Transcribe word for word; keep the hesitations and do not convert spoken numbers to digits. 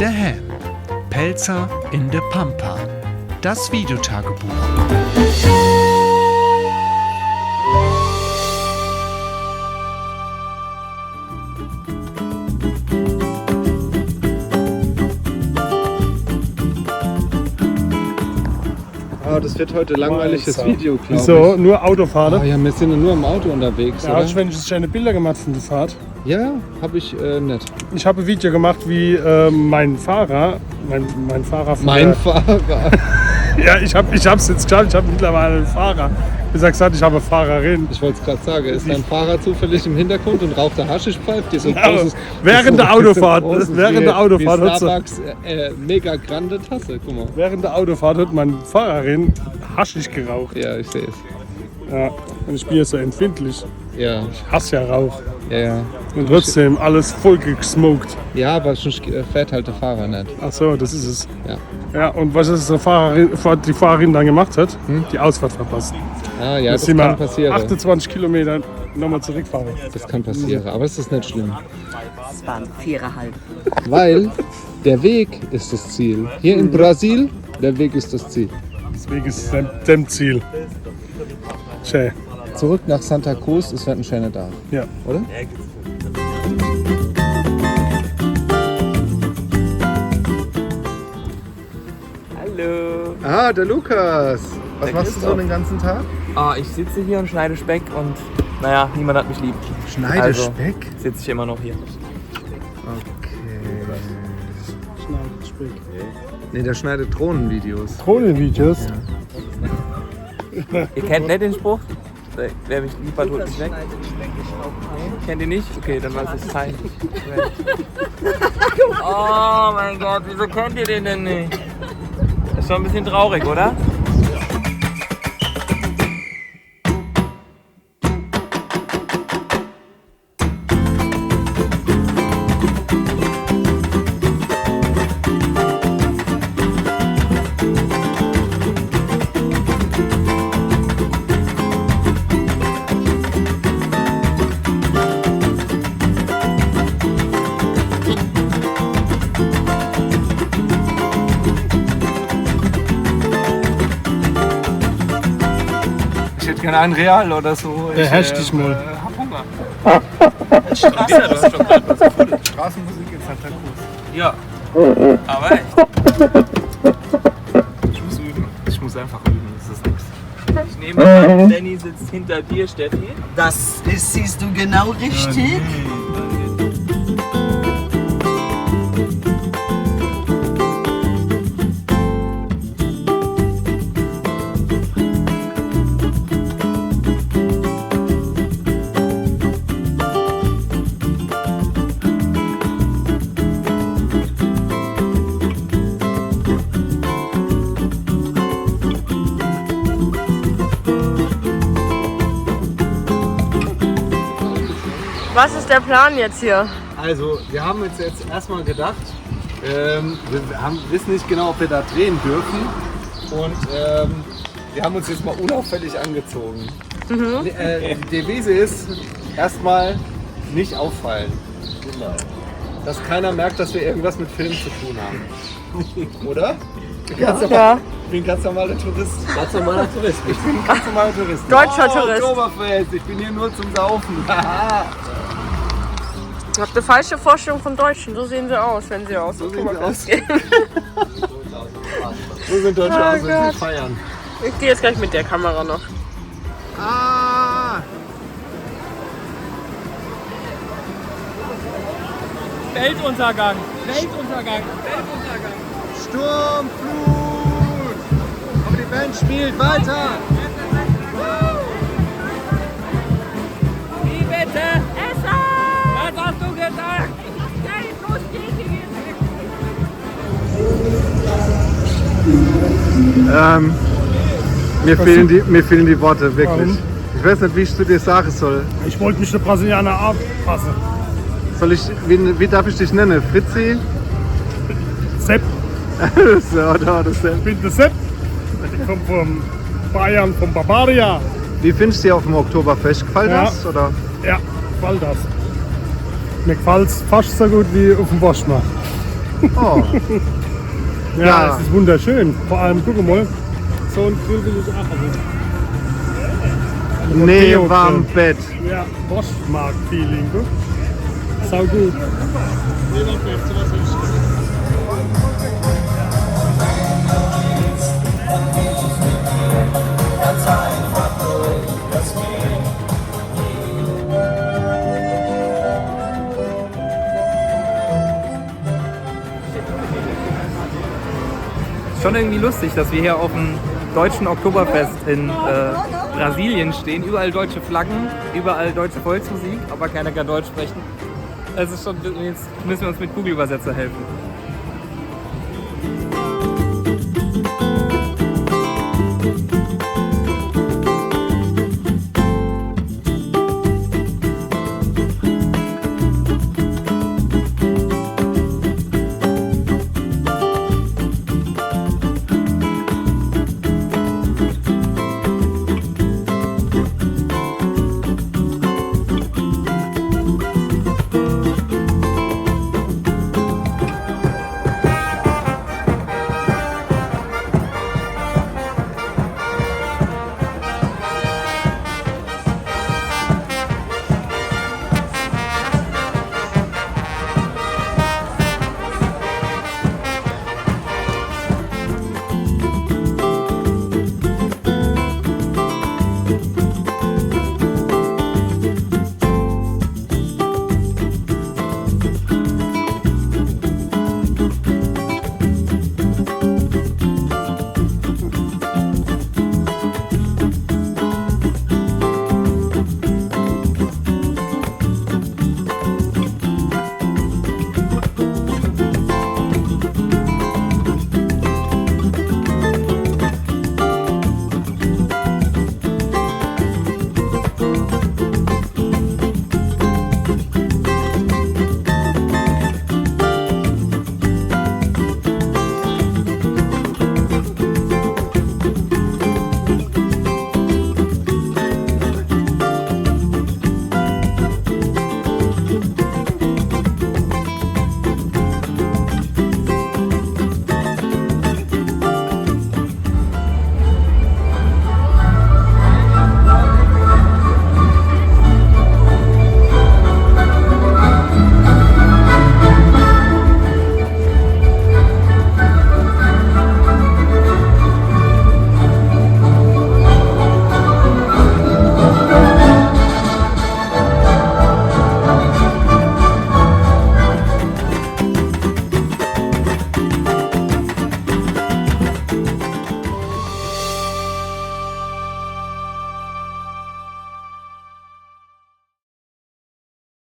Dehääm. Pälzer in de Pampa. Das Videotagebuch. Ah, das wird heute ein langweiliges Video, glaub ich. Wieso? Nur Autofahrt? Ah ja, wir sind ja nur im Auto unterwegs, oder? Ja, hast du wenigstens schöne Bilder gemacht von der Fahrt? Ja, hab ich, äh, net. Ich hab ein Video gemacht, wie, äh, mein Fahrer, mein, mein Fahrer von der Mein Fahrer. Ja, ich hab, ich hab's jetzt geschafft, ich hab mittlerweile einen Fahrer. Besser gesagt, ich habe Fahrerin. Ich wollt's grad sagen, ist dein Fahrer zufällig im Hintergrund und raucht eine Haschischpfeife, die so ein großes, Genau. Während der Autofahrt, während der Autofahrt hat sie Starbucks, äh, äh, mega grande Tasse, guck mal. Während der Autofahrt hat meine Fahrerin Haschisch geraucht. Ja, ich seh's. Ja, und ich bin ja so empfindlich. Ja. Ich hasse ja Rauch. Ja, ja. Und trotzdem alles voll gesmoked. Ja, aber sonst, äh, fährt halt der Fahrer nicht. Ach so, das ist es. Ja. Ja, und was ist der Fahrerin, die Fahrerin dann gemacht hat? Hm? Die Ausfahrt verpasst. Ah, ja, das kann passieren. Jetzt sind wir achtundzwanzig Kilometer nochmal zurückfahren. Das kann passieren, aber es ist nicht schlimm. Es waren viereinhalb. Weil der Weg ist das Ziel. Hier in Brasil, der Weg ist das Ziel. Deswegen ist es dem, dem Ziel. Schön. Zurück nach Santa Cruz, es wird ein schöner Tag. Ja. Oder? Hallo. Ah, der Lukas. Was machst du so den ganzen Tag? Ah, ich sitze hier und schneide Speck und, naja, niemand hat mich lieb. Schneide Speck? Also sitze ich immer noch hier. Okay. Schneidet Speck. Nee, der schneidet Drohnenvideos. Drohnenvideos? Ja. Ihr kennt nicht den Spruch? Wer mich lieb hat, holt mich weg. Kennt ihr nicht? Okay, dann war es jetzt peinlich. Oh mein Gott, wieso kennt ihr den denn nicht? Ist schon ein bisschen traurig, oder? Ich hätte gerne einen Real oder so. Ich, äh, äh, hab Hunger. Straße, du hast doch gerade was gefunden. Straßenmusik in Santa Cruz. Ja. Aber echt. Ich muss üben. Ich muss einfach üben. Das ist nichts. Ich nehme an, Danny sitzt hinter dir, Steffi. Das ist, siehst du genau richtig. Was ist der Plan jetzt hier? Also, wir haben uns jetzt erstmal gedacht, ähm, wir haben, wissen nicht genau, ob wir da drehen dürfen. Und, ähm, wir haben uns jetzt mal unauffällig angezogen. Mhm. Äh, die Devise ist, erstmal nicht auffallen. Genau. Dass keiner merkt, dass wir irgendwas mit Film zu tun haben. Oder? Ja. Ich bin ganz normaler Tourist. Ganz normaler Tourist. Ich bin ganz normaler Tourist. Deutscher Tourist. Oh, Oktoberfest, ich bin hier nur zum Saufen. Ihr habt eine falsche Vorstellung von Deutschen. So sehen sie aus, wenn sie aus Oktoberfest gehen. So sind Deutsche aus, wenn sie feiern. Ich gehe jetzt gleich mit der Kamera noch. Ah! Weltuntergang! Weltuntergang! Weltuntergang! Sturm, Flut! Aber die Band spielt weiter! Wie bitte? Essen! Was hast du gesagt? Ähm, mir fehlen die, mir fehlen die Worte, wirklich. Warum? Ich weiß nicht, wie ich zu dir sagen soll. Ich wollte mich der Brasilianer anpassen. Soll ich, wie, wie darf ich dich nennen? Fritzi? Sepp. So, da, das Sepp. Ich bin der Sepp. Ich komme von Bayern, von Barbaria. Wie findest du hier auf dem Oktoberfest? Gefällt das, oder? Ja, gefällt das. Mir gefällt es fast so gut wie auf dem Woschmarkt. Oh, Ja, Ja. Es ist wunderschön. Vor allem, guck mal, so ein Grill will ich auch haben. nee, Theo, warm Bett. Ja, Wurstmarkt-Feeling, guck. Sau gut. Schon irgendwie lustig, dass wir hier auf dem deutschen Oktoberfest in äh, Brasilien stehen. Überall deutsche Flaggen, überall deutsche Volksmusik, aber keiner kann Deutsch sprechen. Es ist schon, jetzt müssen wir uns mit Google-Übersetzer helfen.